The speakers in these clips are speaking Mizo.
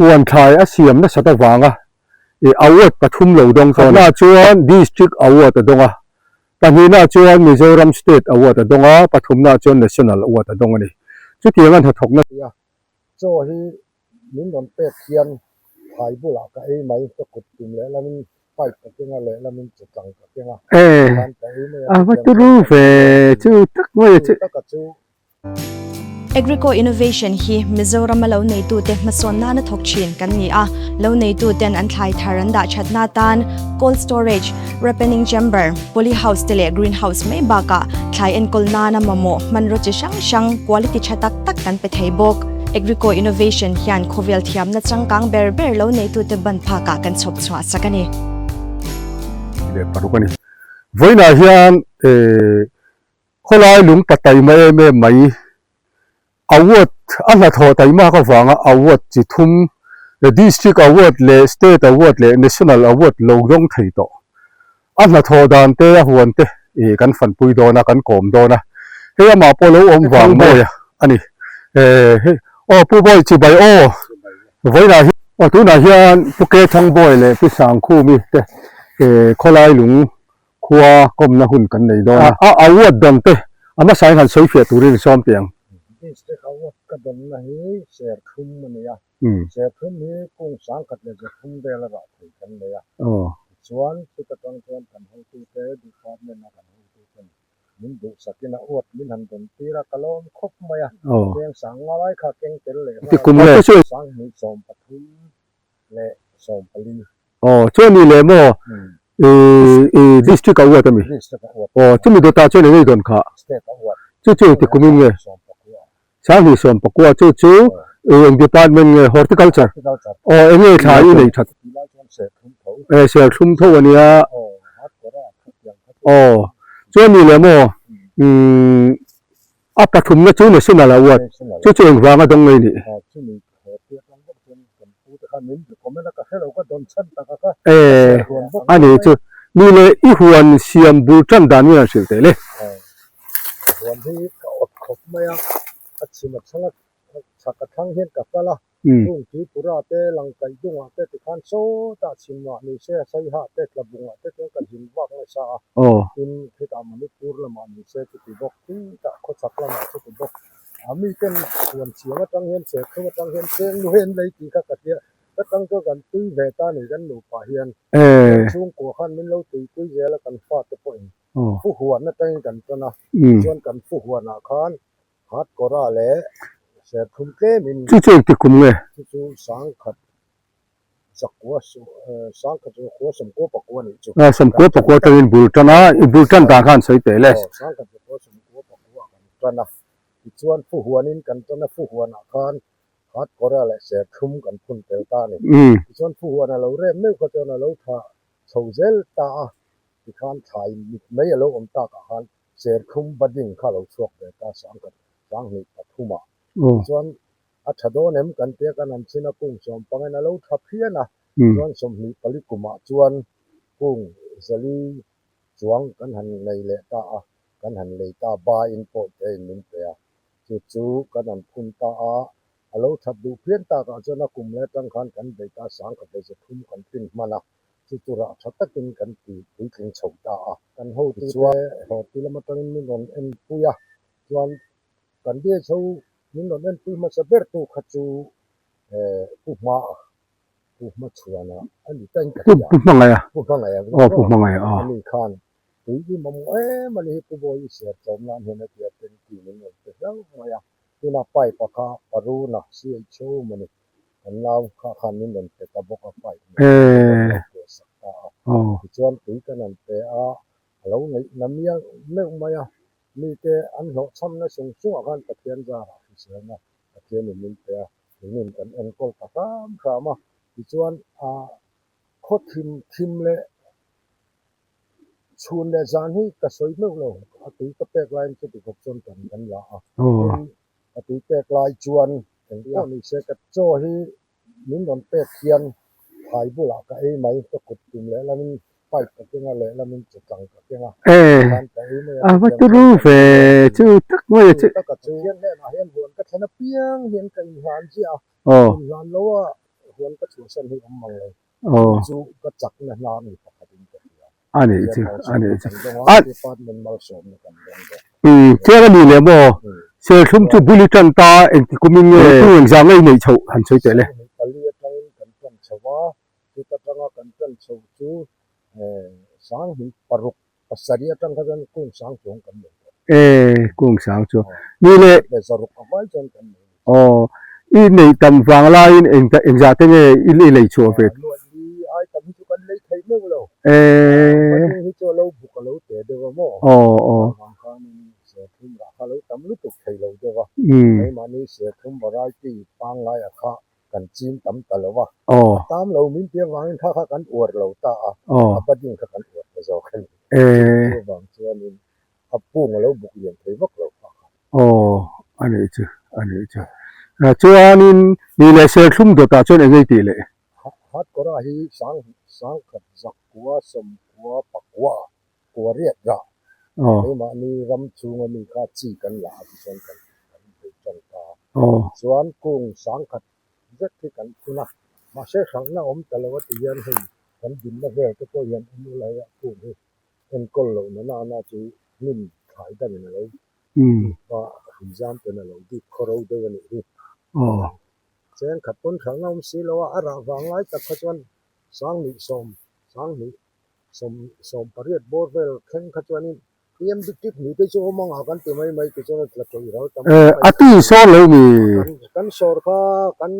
Huan thlai a siam nasat avanga ih award pathum lo dawng tawh a ni. Khatna chuan District Award a dawng a, pahnihna chuan Mizoram State Award a dawng a, pathumna chuan National Award a dawng a ni. Chutianga hnathawkna. Tia chaw hi min rawn pek hian phai bulah ka ei mai, ka kut tum lehlamin pipe ka keng a, lehlamin chaw tlang ka keng a, tikhan ka ei mai a, A va turu ve chu tak mai a chu. Chu taka chu Agrico Innovation hi Mizorama lo neitute hmasawn nana thawk thin kan ni a, lo neituten an thlai thar an dah thatna atan cold storage, ripening chamber, poly house te leh green house mai bakah thlai enkawl nana mamawh hmanraw chi hrang hrang quality tha tak tak kan pe thei bawk. Agrico Innovation hian khawvel thiamna changkang ber ber lo neitute ban phakah kan chhawp chhuah sak a ni. Leh paruk a ni. Vawiinah hian Khawlai lung pa taima em em mai, award a hnathawh taimak avanga award chi thum, District Award leh State Award leh National Award lo dawng thei tawh. A hnathawh dan te a huan te ih kan fanpui dawn a, kan kawm dawn a. Hei amah pawh lo awm vang mawi a ni. Hei aw Pu Bawi chibai aw vawiinah hian aw tunah hian Pu Ke Thangbawi leh Pi Sangkhumi te khawlai lung Khua kawmna hun kan nei dawn a. A award dawn te a hmasa in han sawi fiah turin sawm teh ang. District award ka dawnna hi Serthlum a ni a. Serthlum hi kung sangkhat leh zathum vel a rah thei kan nei a. Tichuan chuta tang chuan kan hotute department a kan hotuten min duhsakin a award min han dawn tir a, ka lawm khawp mai a. Cheng sang nga lai kha keng tel leh nghal a, sanghnih 13 leh 14. Aw chuan ni leh maw i district a uat ami? Aw chumi dawtah chuan eng ei dawn kha? Chu chu engti kum in nge? Sanghnih 14 chu chu eng department nge? Horticulture? Aw eng nge thla i nei that? E serthlum tho ania. Aw chuan ni leh maw a pathumna chu national a uat chu chu engvanga dawng ngei nih? E, a ni chu. Ni leh i huan siam bul tan dan min han hrilh teh le. Huan hi ka awt khawp mai a, a chhim a chhang a, chhak a thlang hian ka kal a, chung Tripura te, Langkaih dungah te tikhan sawtah chhimah ni se, Saiha te, Tlabungah te chuan ka zin vak nasa a, tin khitah Manipur lamah ni se chuti bawk, khitah khawchhak lamah chuti bawk. A miten huan siam atang hian serthlum atang hian cheng nu hian lei tih kha ka hria ka tang chu kan tui ve ta ni kan nupa hian kan chhungkua khan min lo tuipui zel a kan fate pawhin fu huan atangin kan tawn a chuan kan fu huanah khan hatkawra leh serthlum tlemin Chu chu engtik kum nge? Chu chu sangkhat zakua sangkhat zakua sawmkua pakua nih chu. Sawmkua pakua atangin bul tan a, i bul tan dan khan sawi teh le. Aw sangkhat zakua sawmkua pakua kan tan a. Tichuan fu huanin kan tawn a, fu huanah khan hatkawra leh serthlum kan phun tel ta a ni. Tichuan fu huan a lo rem meuh kha chuan a lo tha chho zel ta a, tikhan thlai mit mai a lo awm takah khan serthlum budding kha a lo chhuak ve ta sangkhat sanghnih pathumah. Tichuan a tha dawn em kan tia kan han chhin a, kung sawm pangin a lo tha phian a, chuan 24 kumah chuan kung zali chuang kan han nei leh ta a. Kan han lei ta ba in pawh te in min pe a, chu chu kan han phun ta a, a lo that duh phian takah chuan a kum leh atang khan kan bei ta sangkhat leh zathum kan tlin hman a, chu chu rah tha takin kan ti puitling chho ta a. Kan hotu te horti lam atangin min rawn enpui a, chuan kan DHO min rawn enpui hmasa ber tu kha chu Pu Hma a, Pu Hmachhuana a ni ta in ka hria. Pu Hmangaih a. Pu Hmangaih a. Aw Pu Hmangaih a. Ani khan Tui i mamawh em a ni hi Pu Bawi i ser tlawm nan hian a tia tanky min rawn pe hlauh mai a, tuna pipe a kha Paruna CHO mawni kan nau kha khan min rawn pe ta bawk a pipe nen kan lo kuah sak ta a, tichuan tui kan han pe a, a lo neih na mial meuh mai a, mite an hlawhchhamna sung sungah khan Pathian zarah hriselna Pathianin min pe a, keinin kan enkawl ta hram hram a, tichuan ah khaw thim thim leh Chhun leh zan hi ka sawi meuh lo, a tui ka pek laiin chuti khawp chuan kan kan la a, tin a tui pek lai chuan engpawh ni se ka chaw hi min rawn pek hian phai bulah ka ei mai, ka kut tum lehlamin pipe ka keng a lehlamin chaw tlang ka keng a, tikhan ka ei mai a, A va turu ve chu tak mai a chu. Chu taka chu. Pathian hnenah hian huan ka thlen apiang hian ka inhlan ziah a, inhlan lo a. huan ka chhuahsan hi awm mang lo. Aw. Chu ka chakna hna mi pakhatin ka hria. A nih chu, a nih chu. Kan dawng a, department malsawmna kan dawng bawk. Umm, chiang a ni leh maw? Serthlum chu bul i tan ta engti kumin nge? Tu engzah ngei neih chhoh han sawi teh le. Sanghnih pali atangin kan tan chho a, chuta tanga kan tan chho chu sanghnih paruk pasarih atang kha chuan kung sang chuang kan nei tawh. E, kung sang chuang. Ni leh. Leh zaruk a vai chuan kan nei. Aw, i neih tam vang laiin eng engzah te nge i lei chhuah ve? Nuaih li ai tam hi chu kan lei thei meuh lo. E. Pathum hi chu a lo buk a lo te deuh a maw? Aw, aw. Vang khanin serthlum rah kha a lo tam lutuk thei lo deuh a. Keimahni serthlum variety pangngai a kha kan ching tam ta lo a. Aw. A tam lo min tia vangin kha kha kan uar lo ta a. Aw. A budding kha kan uar ta zawk a ni. E. Chuvang chuanin a pung a lo buk lian thei vak lo kha kha. Aw, a nih chu, a nih chu. Chuanin ni leh serthlum dawtah chuan eng ngei tih leh? Hat kawrah hi sang sangkhat zakkua sawmkua pakua kua riat rah. Keimahni ram chhunga mi kha chi kan la a tichuan kan kan bei tan ta. Tichuan kung sangkhat zet hi kan phun a, mahse hrangna awm ta lo a ti hian hei kan dinna vel te pawh hian en ula hei a kung hi enkawl loh na nana chu hnim thlai dangin a lo dip a, hrui zam ten a lo dip khaw ro deuh a nih hi. Cheng khat pawn hralhna awm si lo a, a rah vang lai tak kha chuan Sanghnih sawm, Sanghnih sawm, sawm pariat bawr vel thleng kha chuanin PM dik dik hnih te chu awm ang a kan ti mai mai ti chuan a tla tawih ral tam Eh, a ti sawr lo mi? Kan, kan sawr kha kan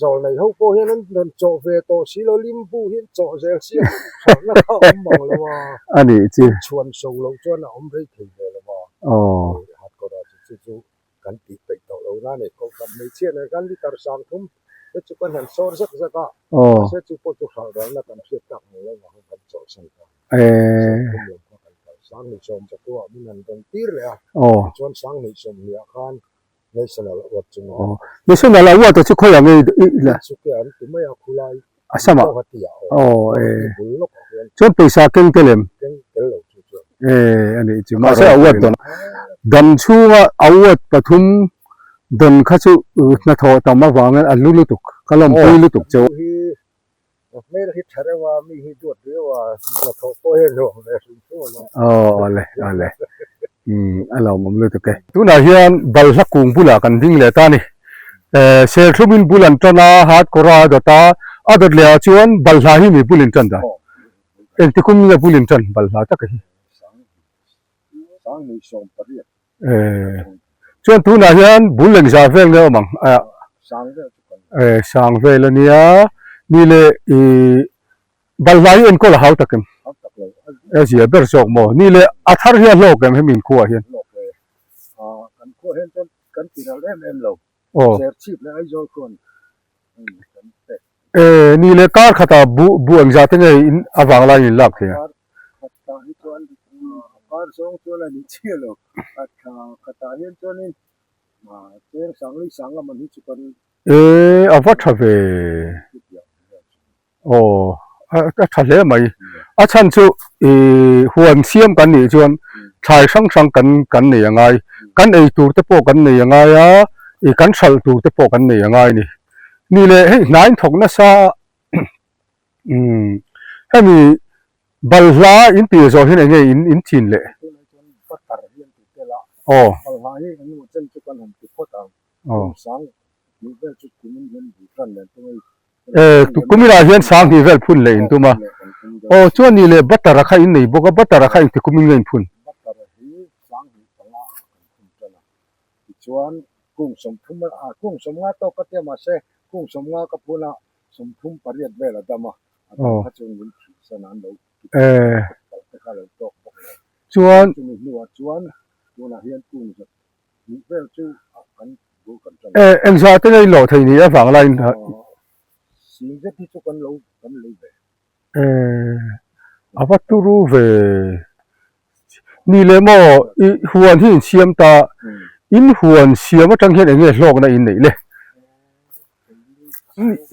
zawl nei ho pawh hian an rawn chawh ve tawh si lo, limbu hi an chawh zel si a, hralhna kha a awm mang lo a. A nih chi. Chhuan so loh chuan a awm rei thei ve lo a. Aw. Hat kawrah chu chu chu kan tih peih tawh lo na ni. Kohhran hmeichhia nen khan litre sangthum te chu kan han sawr zek zek a, mahse chu pawh chu hralh ralna kan hriat tak ang lo vang kan chawlhsan ta. Sangthum lam kha kan kal. Sanghnih sawm pakua min han rawn tir leh a, tichuan sanghnih sawmhnih ah khan National Award chu min han. National Award chu khawiah nge i la? Tinsukia an ti mai a, khulai Assam ah. Guwahati ah aw. Bul lawk ah hian. Chuan pawisa keng tel em? Keng tel lo chu chuan. E a nih chu mahse award dawn dam chhunga award pathum dawn kha chu hnathawh tam avangin a hlu lutuk ka lawmpui lutuk cheu. Hi hmel hi tha reuh a mi hi duat riau a hnathawh pawh hi a nuam ve hrim hrim a lawm. Aw awle awle umm a lawmawm lutuk e. Tunah hian balhla kung bulah kan ding leh ta a ni. Serthlumin bul an tan a, hat kawr a dawt a, a dawt leh ah chuan balhla hi mi bul in tan dan. Engti kum nge bul in tan balhla taka hi? Chuan tunah hian bul engzah vel nge awm ang? Sang vel a nia, ni leh ih balhla hi enkawl a hau tak em? A zia ber zawk maw? Ni leh a thar hi a hlawk em hemi inkhua hian? Kan ti ral em em lo. Aw. Serchhip leh Aizawl khuan kan pek. E, ni leh kar khatah buh buh engzah te nge in a vang laiin in lak thei a? Kar khatah hi chuan a kar zawng chuan a ni chiah lo. A thla khatah hian chuanin cheng sangli sang lam an hi chu kan. E, a va tha ve. Aw, a tha hle mai. A chhan chu ih huan siam kan nih chuan thlai hrang hrang kan kan nei a ngai. Kan ei tur te pawh kan nei a ngai a, ih kan hralh tur te pawh kan nei a ngai a ni. Ni leh hei hna in thawk nasa a, umm hemi balhla in tih zawh hian eng nge in in chin leh? Aw. Aw. E kuminah hian sang hnih vel phun leh in tum a. Aw chuan ni leh butter a kha in nei bawk a, butter a kha engti kumin nge in phun? Butter hi sang hnih panga ah kan phun tan a, tichuan kung sawmthum a kung sawmnga tawk ka tia mahse kung sawmnga ka phun a sawmthum pariat vel a dam a, a dam kha chuan min thih san a an lo palh te kha a lo tawk bawk lo. Chuan chumi hnuah chuan tunah hian kung zat Hnih vel chu kan bul kan tan. E, engzah te ngei lawh thei ni avang laiin. Sing zet hi chu kan lo kan lei ve. E, a va turu ve. Ni leh maw, i huan hi in siam ta, in huan siam atang hian eng nge hlawkna in neih le?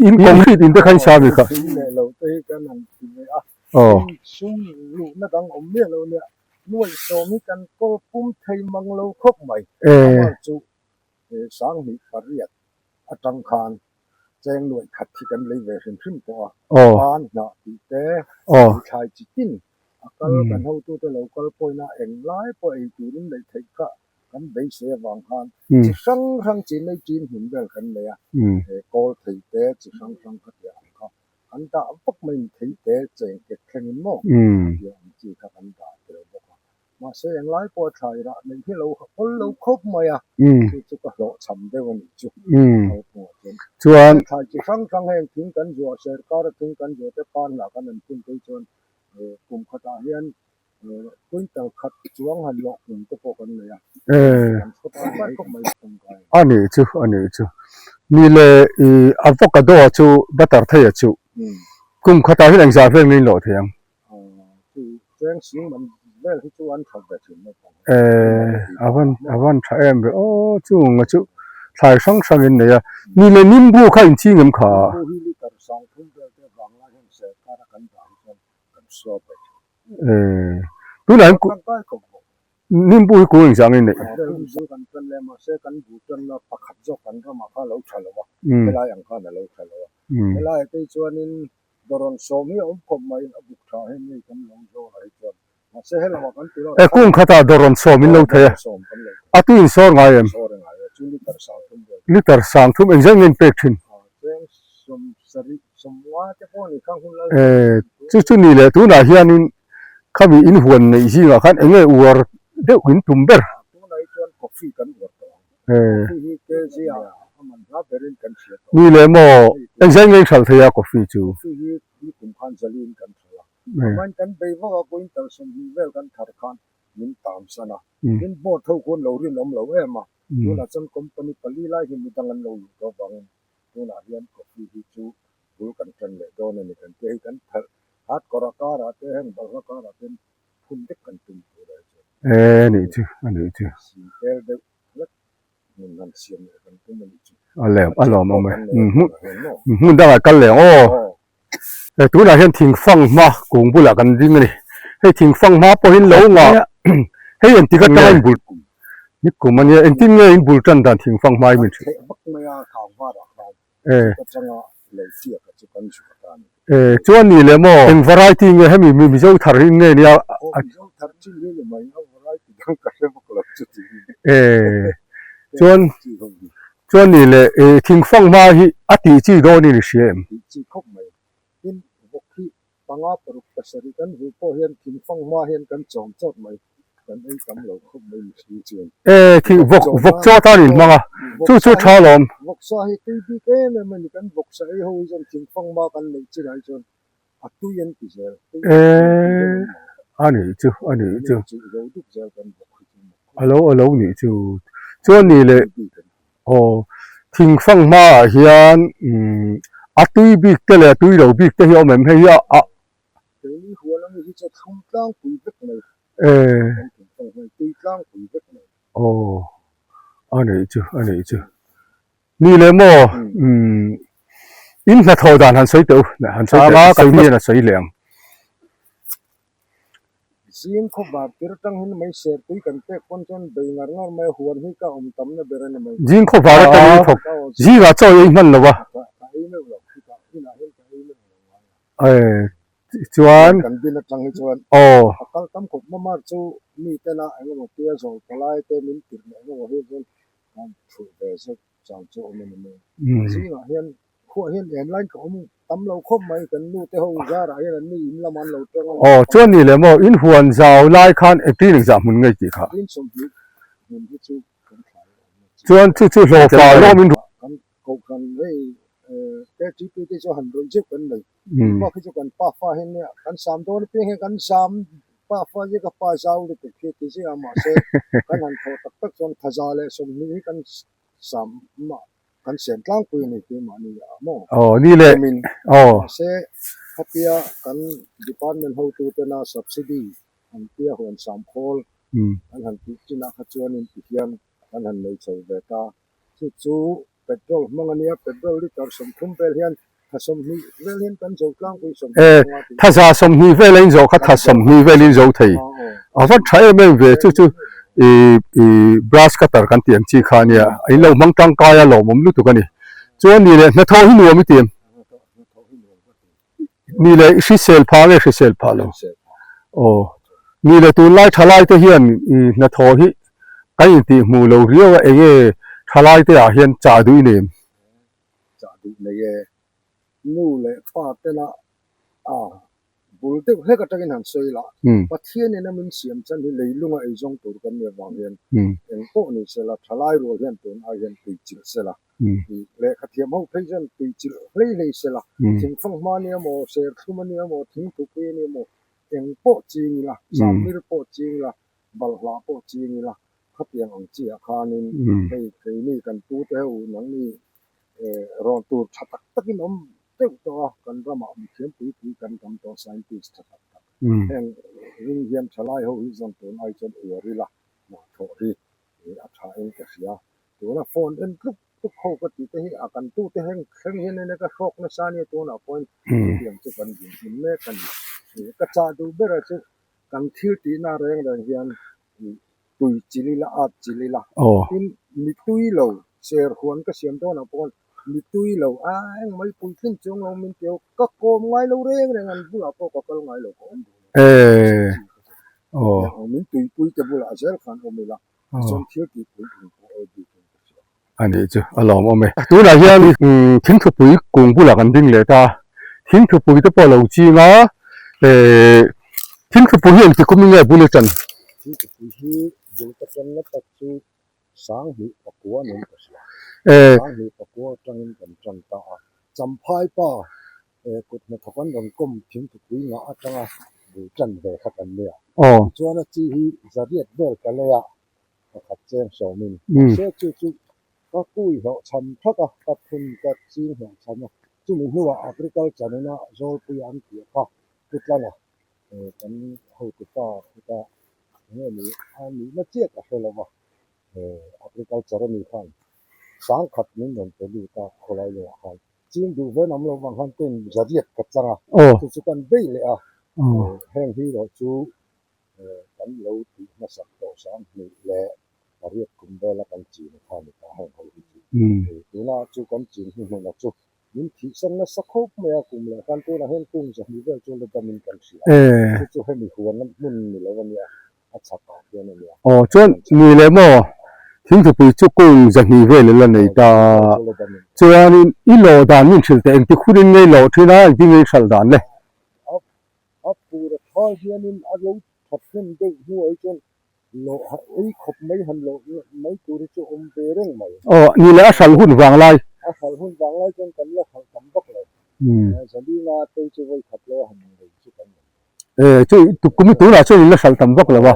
In concrete in te kha in sa mi kha. Thing leh lo te hi kan han ti ve a. Aw. Sum luhna dang awm miah lo nia. Nuaih sawm hi kan kawl pum thei mang lo khawp mai. Amah chu Sanghnih pariat atang khan Cheng nuaih khat hi kan lei ve hrim hrim tawh a, pan hnah tih te, thlai chi tin a kal kan hotute lo kal pawhin a englai pawh ei turin neih theih kha kan beisei avang khan chi hrang hrang chi nei chin hmun vel kan nei a, he kawl thei te chi hrang hrang kha tia ang kha kan dah vak mai ni thei te cheng kek thlengin maw tia ang chi kha kan dah tel bawk a. Mahse englai pawh a thlai rah neih hi lo hawl lo khawp mai a, chu chu ka hlawhchham deuh a nih chu kalphungah chuan. Chuan. Thlai chi hrang hrang heng thing kan zuah, serkara thing kan zuah te pan lah kan han phun phei chuan kum khatah hian quintal khat chuang han lawh kum te pawh kan nei a, kan chhawp ang mai khawp mai kum kai. A nih chu, a nih chu. Ni le i avocado chu butter thei a chu. Kum khatah hian engzah vel nge in lawh thei ang? Avan avan tha em ve aw chung a chu thlai hrang hrang in nei a ni leh nimbu kha in ching em kha. Tunah hian nimbu hi kung engzah nge in neih. Dawrawn sawm hi a awm khawp mai, a buk tha hian ngei kan lo zawr a hi chuan. Mahse helamah kan ti lo. E kung khatah dawrawn sawm in lo thei a, a tu in sawr ngai em? Sawr ngai e, chu liter sang thum vel. Liter sang thum engzah nge in pek thin? Cheng sawm sarih sawmnga te pawh a ni khang hun lal. E chu chu ni leh tunah hianin khami in huan neih zingah khan enge uar deuh in tum ber? Tunah hi chuan coffee kan uar tawh ang. Coffee hi kg ah a man hla berin kan hria tawh. Ni leh maw? Engzai nge i hralh thei a coffee chu? Coffee hi nikum khan zaliin kan hralh a. Amahin kan bei vak a, quintal 20 vel kan thar khan min tam san a. Tin board ho khuan lo rinawm lo em a. Tunah chuan company pali lai hi midang an lo luh tawh avangin tunah hian coffee hi chu bul kan tan leh dawn a ni kan tia. Hei kan tharh hat kawrah karah te heng balhla karah ten phun vek kan tum tur a chuan. E nih chu a nih chu. Sin tel deuh hlek hmun han siam leh kan tum a nih chu. A lem a lawm awm e. Hmun dangah kal leh ang aw. E tunah hian thingfang hma kung bulah kan ding a ni. Hei thingfang hma pawhin lo ngah hei engtik atanga in bul ni kum a nia engtin nge in bul tan dan thingfang hma hi min hrilh. E. E, chuan ni leh maw? Eng variety nge hemi mi Mizo thar hi nge nia? E, chuan chuan ni leh e thingfang hma hi a tih chi dawn in i hria em? Panga paruk pasarih kan hmuh pawh hian thingfang hma hian kan chawm chawt mai, kan ei tam lo khawp mai mihring chuan. E, thing vawk vawk chaw atan in hmang a, chu chu tha alawm. Vawksa hi tui bik em em a ni, kan vawksa ei ho hi chuan thingfang hma kan neih chinah hi chuan a tui an ti zel, tui E, a nih chu, a nih chu. Chu zo dup zel kan vawk hi chu mak khawp. A lo a lo nih chu, chuan ni leh. Aw, thingfang hmaah hian umm a tui bik te leh a tui lo bik te hi a awm em hei hi a. Keini hual ami hi chu thlum tlangpui vek mai. E. Kan thingfang hmai tui tlangpui vek mai. Aw, a neih chu a neih chu. Ni leh maw umm in hnathawh dan han sawi teh u, han sawi teh u, sawi mian a sawi leh ang. Zing khaw var tir atang hian mai ser tui kan pek pawn chuan bei ngar ngar mai a, huan hi ka awm tamna ber a ni mai. Zing khaw var atang in thawk zingah chaw ei hman lo a. Ka ei meuh lo, chutah inah hian ka ei meuh lo ngai a. Chuan. Kan bin atang hi chuan a kal tam khawp mamar chu mi tena eng emaw tia zawl palai te min tirh leh eng emaw hi chuan kan thulh ve zeuh chang chu a awm a ni mai. Zingah hian Khuah hian en lain ka awm tam lo khawp mai, kan nu te ho zarah hian an ni in lamah an lo tawng a. Aw, chuan ni leh maw, in huan zau lai khan engtin engzah hmun ngei tih kha? Tin 20 hmun hi chu kan thlai a awm a chi. Chuan chu chu hlawhfa lawm in. Kan kohhran hei KTP te chu han rawih zeuh kan nei. Bak hi chu kan pafa hian nia kan sam dawn apiang hian kan sam pafa hi ka pa zau lutuk hi ti zia mahse kan han thawh tak tak chuan thaza leh 20 hi kan sam mah Kan siam tlangpui a ni tih mahni ah maw? Aw ni le. Kumin. Aw. Mahse khatia kan department hotu tena subsidy an tia huan sam khawl an han tih chinah kha chuanin ti hian kan han nei chho ve ta. Chu chu petrol hmang a nia, petrol liter 30 vel hian tha 20 vel hian kan zo tlangpui 20 E, panga tih. tha za 20 vel a inzawh kha tha 20 vel in zo thei. A va tha em em ve chu chu i i brass cutter kan tih ang chi kha ania, in lo hmang tangkai a lawmawm lutuk a ni. Chuan ni leh hnathawh hi nuam i ti em? Ni leh i hrisel phah nge hrisel phah lo? Aw. Ni leh tunlai thalai te hian i hnathawh hi kan intih hmuh lo riau a, enge thalai te ah hian chah duh i nei em? Chah duh nei e. Nu leh pa tena a bul deuh hlek atangin han sawi la, Pathianin a min siam chan hi leilunga ei zawng tur kan nih avang hian eng pawh ni sela, thalai rual hian tun ai hian tui chilh sela, lehkha thiam ho phei chuan tui chilh hlei hlei sela, thingfang hma nia maw, serthlum a nia maw, thingthupui a nia maw, eng pawh ching ila, samhmir pawh ching ila, balhla pawh ching ila, khatiang ang chiah khanin hei keini kan pute ho nangni rawn tur tha tak takin awm deuh tawh a, kan ramah mithiam pui pui kan tam tawh scientist tha tak tak heng ring hian thalai ho hi zawn tun ai chuan uar ila hna thawh hi a tha in ka hria. Tuna phone en tluk tluk ho ka tih te hi a kan tute heng thleng hian enge ka hrawk nasa ania tunah pawhin chutiang chu kan dinhmun mek a ni. Ka chah duh berah chu kan thil tihna reng reng hian tui chilh ila, at chilh ila. Tin, mi tui lo, ser huan ka siam dawnah pawh mi tui lo, a engmah i puitlin chuang lo min ti ho, ka kawm ngai lo reng reng, an bulah pawh ka kal ngai lo, ka awm duh lo. Min tuipui te bulah zel khan awm ila, tichuan thil tih puitling pawh awi bik in ka hria. A nih chu, a lawmawm e. Tunah hian thingthupui kung bulah kan ding leh ta a, thingthupui te pawh a lo ching a, thingthupui hi engti kum in nge bul i tan? Thingthupui hi bul ka tanna tak chu Sanghnih pakua nen ka hria. Sanghnih pakua atangin kan tan ta a, Champhai pa kut hnathawk an rawn kawm thingthupui ngah atanga bul tan ve kha kan nia. Tichuan a chi hi zariat vel ka lei a, pakhat cheng sawmin. Mahse chu chu ka kui hlawh chham thak a, ka phun ka ching hlawh chham a. Chumi hnuah agriculture ina Zawlpuia an tih kha Putlana kan hotu pa khuta enge ni a nihna chiah ka hre lo va, agriculture a ni khan sangkhat min rawn pe lut a khawlai lungah khan ching duh ven awm lo vang khan ken zariat ka chang a, chu chu kan bei leh a, heng hi erawh chu Kan lo tih hmasak tawh 20 leh pariat kum vela kan chin kha ni ta heng ho hi chu. Tuna chu kan chin hnuhnuna chu min thihsan nasa khawp mai a, kum leh khan tunah hian kum 200 vel chu la damin kan hria. Chu chu hemi huanna hmun ni lo a nia, a chhakah hian a nia. Aw chuan ni leh maw thingthupui chu kum 200 vel la nei ta chuanin i lawh dan min hrilh teh engti khurin ngei lawh thin a engtin ngei hralh dan le? A pur a tha hianin a lo that hnem deuh hnuah hi chuan lawh ei khawp mai han lawh mai tur hi chu a awm ve reng mai. Aw, ni leh a hralh hun vang lai. A hralh hun vang lai chuan kan la hralh tam vak lo. Zalinga te chu vawi khat lo a han rei chu kan nei lo. E, chu kum i tunah chuan in la hralh tam vak lo a.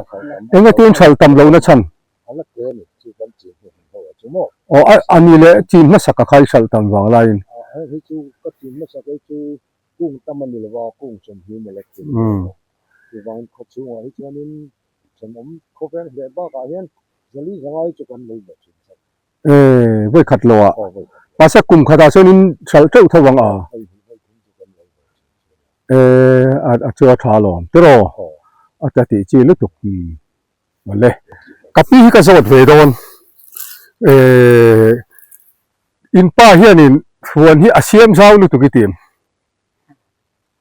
Enga tin hralh tam lohna chhan? A la te a ni, chu kan chin hnu hun ho a chu maw? Aw, a ni leh chin hmasa ka khai hralh tam vang laiin. A, hei hi chu ka chin hmasa kei chu Kung tam a ni lo a, kung 20 mawle thil a ni lo. Chuvangin khaw chhungah hi chuanin thenawm khawveng hleh bakah hian zali zangai chu kan lei ve thin chauh. E, vawi khat lo ah. Mahse kum khatah chuanin hralh teuh tho ang a. Vawi hnih vawi thum chu kan lei ve thin chu a ni. E, a chu a tha alawm tiraw? A ta tih chi lutuk. Mawle, ka pi hi ka zawt ve dawn. E, In pa hianin huan hi a siam zau lutuk i tim.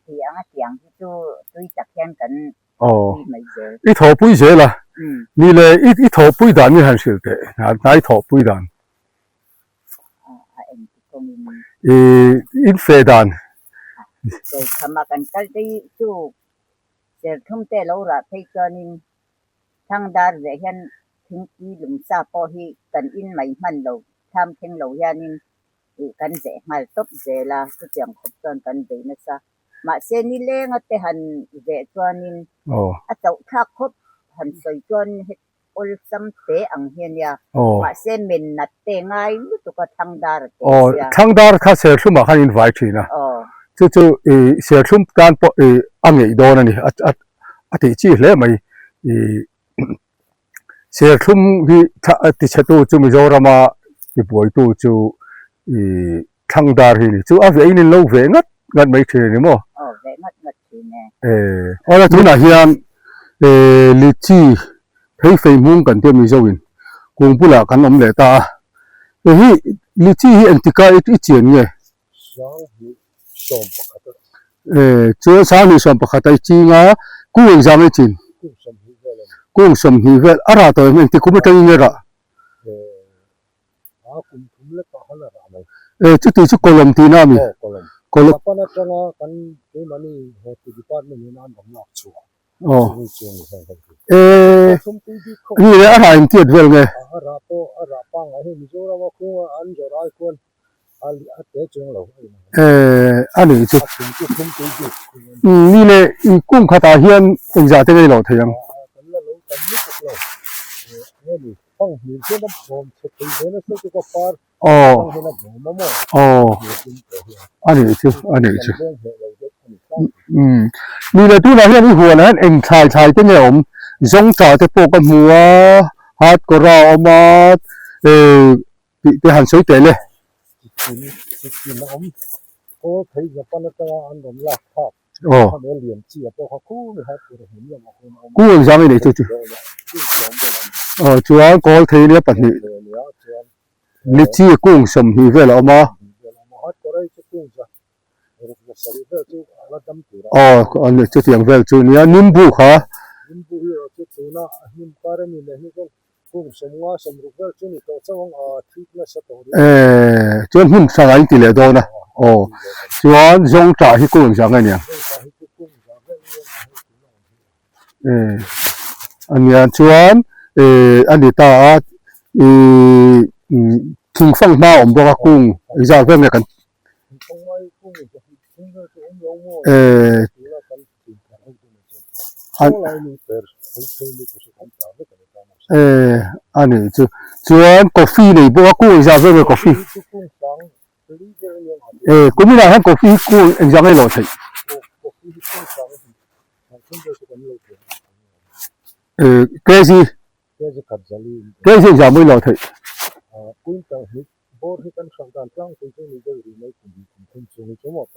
Ti anga tiang hi chu tui tak hian kan thawhpui mai zel. I thawhpui zel a, ni le i thawhpui dan hi han hrilh teh, hna i thawhpui dan. A engti kawngin. I in feh dan. Sawithama kan kal te hi chu serthlum te lo rah phei chuanin Thangdar veh hian thingpui lungsa pawh hi kan in mai hman lo, thlam thleng lo hianin ih kan veh nghal tawp zel a, chutiang khawp chuan kan vei nasa. Mahse nilenga te han veh chuanin a chauh thlak khawp han sawi chuan het awlsam te ang hi a nia. Mahse men nat te ngai lutuk a thangdar a tel sia. Thangdar kha serthlumah khan in vai thin a, chu chu ih serthlum tan pawh ih a ngeih dawn a ni. A tih chi hle mai ih serthlum hi tichhetu chu Mizorama tibuaitu chu ih Thlangdar hi a ni chu a veh in in lo veh ngat ngat mai thin a ni maw? Aw veh ngat ngat thin e. Eh awle tunah hian eh litchi phei fei hmung kan tia Mizo in kung bulah kan awm leh ta a hei hi. Lichi hi engtika i chian nge? E chuan 21,000 a i ching a, kung engzam i chin? Kung 20 vel a rah tawh em? Engti kum atangin nge rah? E chuti chu kawlawm tihna a mi? Kawlawm. Aw. E ni leh a rah engtiat vel nge? E a nih chu. Ni leh i kum khatah hian engzah te ngei loh thei ang? Aw aw a nih chu a nih chu umm ni leh tunah hian i huanah hian eng thlai thlai te nge a awm zawngtah te pawh ka hmu a hat kawr a awm a eh tih te han sawi teh le. Aw kung engzam i neih chu chu aw chuan kawl thei nia pahnih lichi kung 20 vel a awm a aw chutiang vel chu nia nimbu kha. Eee chuan hmun hrang ah in ti leh dawn a aw chuan zawng tah hi kung engzah nge niang eee a nia chuan eee a ni ta a iiii thingfang hma a awm bawk a kung engzah vel nge kan eee. A nih chu chuan coffee nei bawk a kung engzah vel nge coffee eh kuminah hian coffee hi kung engzah nge lawh theih eh kg kg engzah mawi lawh theih.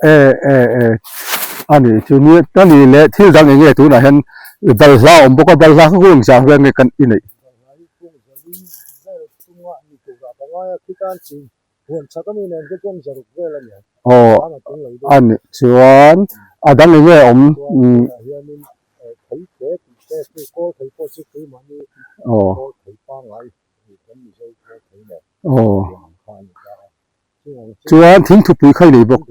E e e a nih chu ni a nih leh thil dang eng nge tunah hian balhla a awm bawk a balhla kha kung zang vel nge kan i neih. Aw a nih chuan a dang eng nge a awm umm aw. Aw. Chuan thingthupui kha i nei bawk.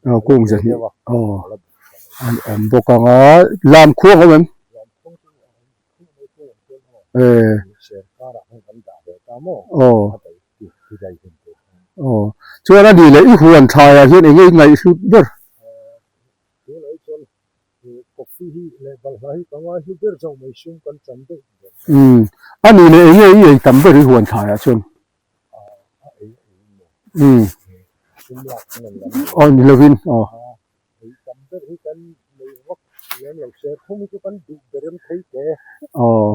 Aw kung zahnih aw an awm bawk ang a lam khuang a awm em? Eh aw aw chuan a nih leh i huan thlaiah hian eng nge i ngaihhlut ber? Umm a nih leh eng nge i ei tam ber i huan thlaiah chuan? Umm aw ni lovin aw. Aw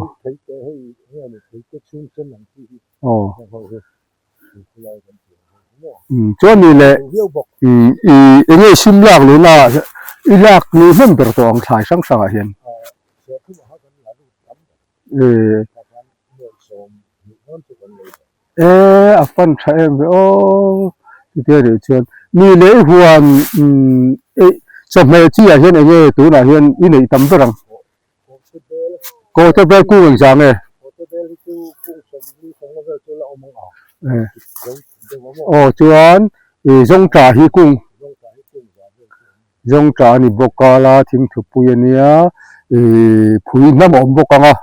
aw. Chuan ni leh i eng nge sim lak leh na i lak ni hnem ber tawh ang thlai hrang hrangah hian. E a fan tha em ve aw chutia rih chuan ni leh i huan chawhmeh chi ah hian eng nge tunah hian i neih tam ber ang. Kawte bel kung engzah nge? Aw chuan ih zawngtah hi kung zawngtah a ni bawk a la thingthupui a nia ih phui hnam a awm bawk ang a.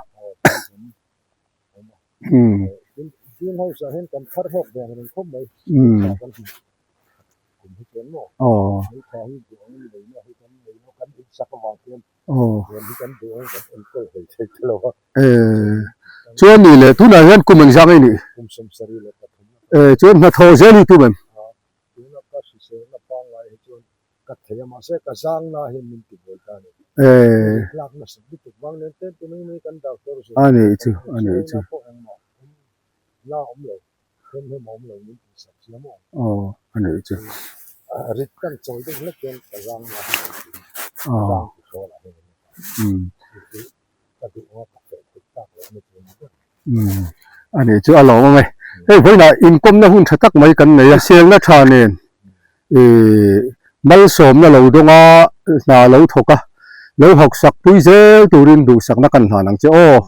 Aw. Aw. Eh, chuan nih leh tunah hian kum engzah nge nih? Eh, chuan hnathawh zel hi tum em? Eh. A nih chu, a nih chu. Aw a nih chu. Aw umm umm A nih chu a lawm awm e. Hei vawiinah inkawmna hun tha tak mai kan nei a, selna tha nen ih malsawmna lo dawng a, hna lo thawk a, lo hawksak pui zel turin duhsakna kan hlan ang che aw.